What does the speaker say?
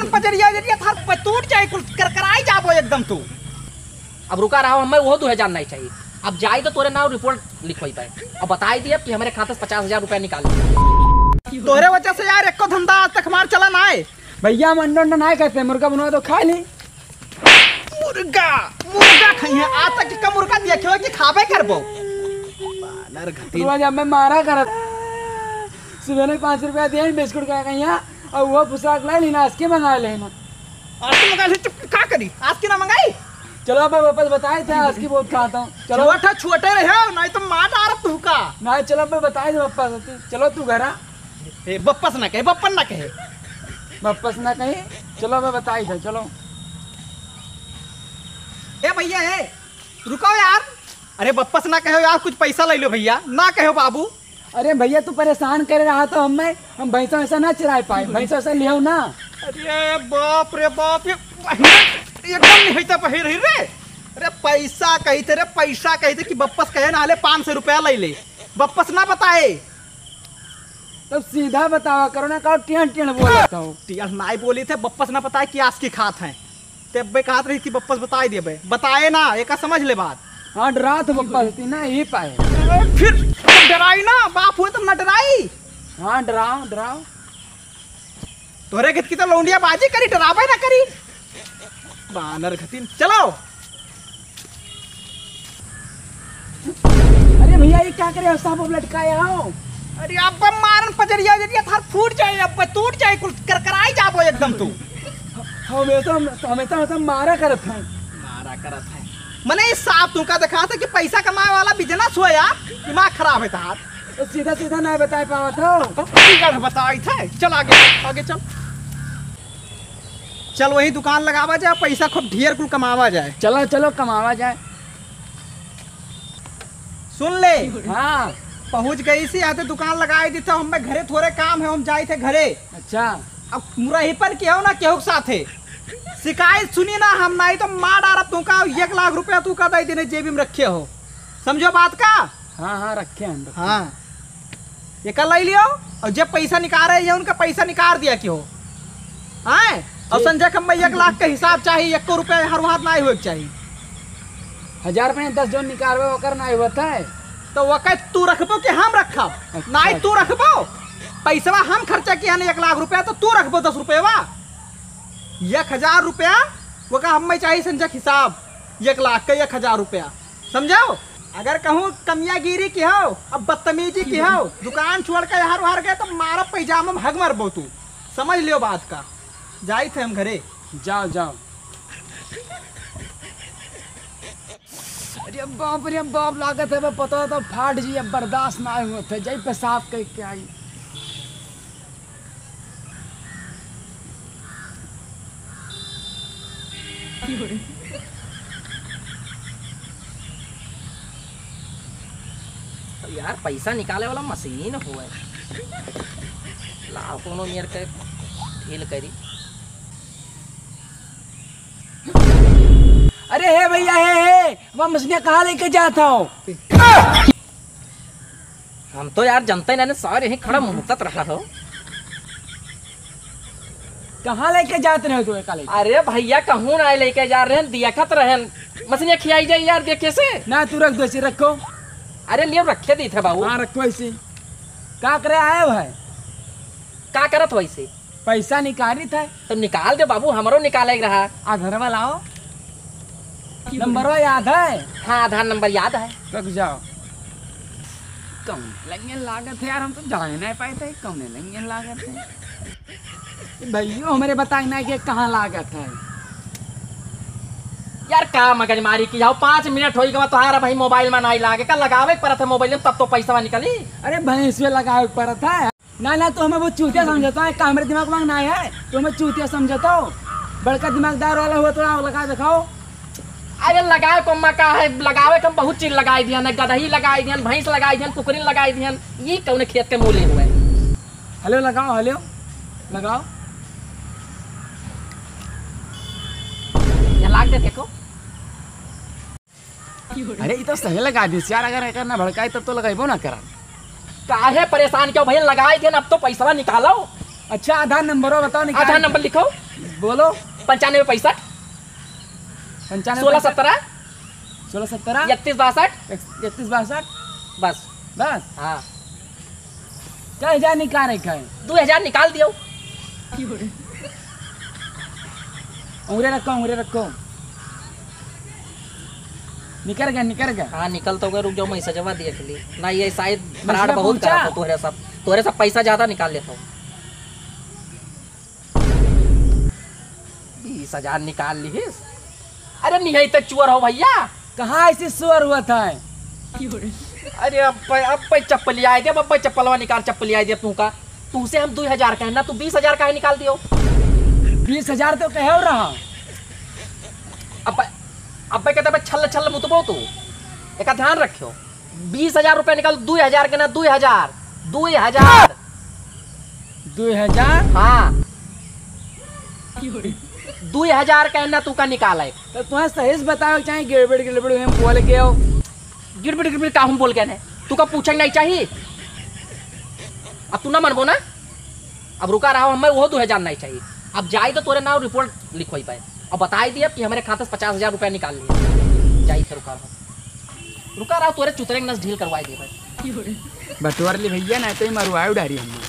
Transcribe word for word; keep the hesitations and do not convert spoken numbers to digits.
पजरिया, जरिया थार प-, टूट जाए, कुल करकराई जाबो एकदम तू। अब रुका रहा, हमें वो दो हजार नहीं चाहिए। अब जाई तो तोरे नाम रिपोर्ट लिखवाई पाए। अब बताई दिए कि हमरे खाते से पचास हजार रुपया निकाल। तोरे वजह से यार, एको धंधा आज तक हमार चला ना है। भैया, हम अंडा, अंडा ना खाते, मुर्गा बनवा दो, खा ली। मुर्गा, मुर्गा खाइए, आज तक का मुर्गा देखे हो कि खाबे करबो? बानर घटी। रोज हमें मारा करत। सुबह ने पाँच रुपया दिया बिस्कुट का कहिया, और वो पोशाक ला ली ना, आज के मंगा लेना। आज के मंगा ले, चुप, का करी? आज के ना मंगाई? चलो, मैं वापस बताए थे, आज की बहुत खाता हूँ। चलो। छोटा छोटे रहे हो, नहीं तो मार डारत तू का। नहीं, चलो, मैं बताए थे वापस। चलो, तू घर आ। ए, बप्पस ना कहे, बप्पन ना कहे। बप्पस ना कहे, चलो, मैं बताई थे, चलो। ए भैया, ए, रुको यार। अरे बप्पस ना कहो यार, कुछ पैसा ले लो भैया, ना कहो बाबू। अरे भैया, तू परेशान करे रहा तो हमें, हम भैंसा वैसा ना चराए पाए, भैंसा वैसा लियो ना। अरे बाप रे बाप, ये एकदम नहीं होता पहिर ही रे। अरे पैसा कही थे रे, पैसा कही थे कि बप्पस कहे ना, ले पाँच सौ रुपया ले ले, बप्पस ना बताए। तब सीधा बतावा करो ना, का टियन टियन बोलत हो? टियन नाई बोली थे, बप्पस ना बताए कि आस की खात है। ते अब्बे कहत रही कि बप्पस बताए दिए बे। बताए ना, एका समझ ले बात। हाँ, डरा तो बप्पस होती ना, यही पाए। फिर डराई ना, बाप हुए तब ना डराई। हाँ, डराओ, डराओ। तोरे गत की तो लौंडिया बाजी करी, डराबे ना करी। बानर घतीन, चलो। अरे भैया, ये क्या करे हो? सांप अब लटकाया हो। अरे अब मारन पजरिया, जरिया थार फूट जाए, अब टूट जाए, कुल करकराई जाबो एकदम तू। हमेशा, हमेशा, हमेशा मारा करत है। मारा करत है। मने ये सांप तू का देखा था कि पैसा कमाए वाला बिजनेस हुआ यार, दिमाग खराब है थार। तो सीधा सीधा नहीं बताए पावत हो। तो सीधा बताई थे। चल आगे, आगे चल। चल वही दुकान लगावा जाए, पैसा खूब ढेर कुल कमावा जाए। चलो, चलो, कमावा जाए। सुन ले। हाँ। पहुँच गई सी, आते दुकान लगाई दी थे, हम घरे थोड़े काम है, हम जाई थे घरे। अच्छा। अब मुरही पर केहू ना केहू के साथे शिकायत सुनी ना, हम नहीं तो मार डारब तू का, एक लाख रुपया तू का दे देने जेबी में रखे हो, समझो बात का। हाँ, हाँ, रखे हैं, रखे हैं। हाँ, ये कर ले लियो, और जब पैसा निकाल रहे हैं, उनका पैसा निकाल दिया कि हो। हाँ, और ठीक। संजय खम्बा एक लाख के हिसाब चाहिए, एको रुपया हर वहाँ नहीं होए के चाहिए। हजार में दस जौन निकालबे, ओकर नहीं होत है। तो ओकर तू रखबो कि हम रखब? अच्छा, नहीं, तू अच्छा। रखबो, पैसवा हम खर्चा किया ना एक लाख रुपया, तो तू रखबो दस रुपया, एक हजार रुपया, ओका हमें चाहिए संजय हिसाब, एक लाख का एक हजार रुपया। समझो, अगर कहूँ कमियागिरी की हो, अब बदतमीजी की हो, दुकान छोड़ के यहाँ उहार गए तो मारा पैजामा में हग मारबो तू। समझ लियो बात का, जाई थे हम घरे। जाओ, जाओ। अरे बाप रे बाप, लागत है बे, पता तो फाट जी, अब बर्दाश्त ना होत है, जाई पेशाब करके आई। यार, पैसा निकाले वाला मशीन होए। लाओ, कोनो मेर के ढील करी। अरे हे भैया, हे, हे, वह मछलियाँ कहाँ लेके जात हो? हम तो यार जनते नहीं, सारे यहीं खड़ा मुहकत रहा हो। कहाँ लेके जात रहे हो तू एका लेके? अरे भैया, कहूँ ना लेके जा रहे हैं, देखत रहे हैं। मछलियाँ खियाई जाए यार, देखे से। ना, तू रख दो, ऐसे रखो। अरे लियो, रखे दी थे बाबू। हाँ, रखो ऐसे। का करे आए हो है? का करत हो ऐसे? पैसा निकाली था। तो निकाल दे बाबू, हमरो निकाले के रहा। आधारवा लाओ। नंबरवा याद है? हाँ, आधार नंबर याद है। रुक जाओ। कौन लंगन लागत है यार, हम तो जाने नहीं पाए थे, कौन लंगन लागत है। भैया, हमरे बताए ना कि कहाँ लागत है। यार, का मगजमारी की जाओ, पाँच मिनट होई गवा तोहारा भाई मोबाइल में नहीं लागे, का लगावे के परत है मोबाइल में, तब तो पैसा निकली। अरे, भैंस में लगावे के परत है। ना, ना, तू हमें बहुत चूतिया समझत हो, का हमरे दिमाग में ना है, तू हमें चूतिया समझत हो। बड़का दिमागदार वाला हुआ तो लगा दिखाओ। अरे लगाए को अम्मा का है, लगावे को हम बहुत चीज लगाई दिहन, गदही लगाई दिहन, भैंस लगाई दिहन, कुकरी लगाई दिहन, ई कौने खेत के मूले हुए? हेलो लगाओ, हेलो लगाओ। ये लाग दे देखो। अरे, ई तो सही लगा दिस यार, अगर एकर ना भड़काई तब तो लगाइबो ना करा। काहे परेशान क्यों भैया, लगाई देन, अब तो पैसा निकालो। अच्छा, आधार नंबर बताओ, निकाल। आधार नंबर लिखो। बोलो। पंचानवे पैंसठ। पंचानवे सोलह सत्रह। सोलह सत्रह। इकतीस बासठ। इक-, इकतीस बासठ। बस। बस? हाँ। कै हजार निकाल रखा है? दो हजार निकाल दियो। उंगरे रखो, उंगरे रखो। निकल गया, निकल गया। हाँ, निकल तो गया, रुक जाओ, मैं सजवा दिया के लिए। ना, ये शायद fraud बहुत करा था तोहरे सब, तोहरे सब पैसा ज्यादा निकाल लेता हूँ। बीस हजार निकाल लिहिस। अरे निहई त चोर हो भैया। कहाँ ऐसे चोर हुआ था? अरे अब, अब चप्पल आए दे, अब चप्पलवा निकाल, चप्पल आए दे तू का। तू से हम दो हजार कहे ना, तू बीस हजार काहे निकाल दियो? बीस हजार तो कहे हो रहा। अब, अब कहते बे छल छल मुतबो तू। एका ध्यान रखियो। बीस हजार रुपया निकाल, दो हजार के ना, दो हजार। दो हजार। दो हजार? हाँ। दो हजार के ना तू का निकाल है। तो तुम्हें सही से बताओ, चाहे गिड़बड़ गिड़बड़ हम बोल के हो। गिड़बड़ गिड़बड़ का हम बोल के ने? तू का पूछे नहीं चाहिए? अब तू ना मनबो ना? अब रुका रहा, हमें वो दो हजार नहीं चाहिए। अब जाई तो तोरे नाम रिपोर्ट लिखवाई पाए। अब बताई दिया कि हमारे खाते से पचास हजार रुपया निकाल लिया। जाई थे, रुका रहा। रुका रहा, तोरे चुतरे के नस ढील करवाई दे भाई। बटोर ले भैया, नहीं तो ये मरवाए उडारी हम।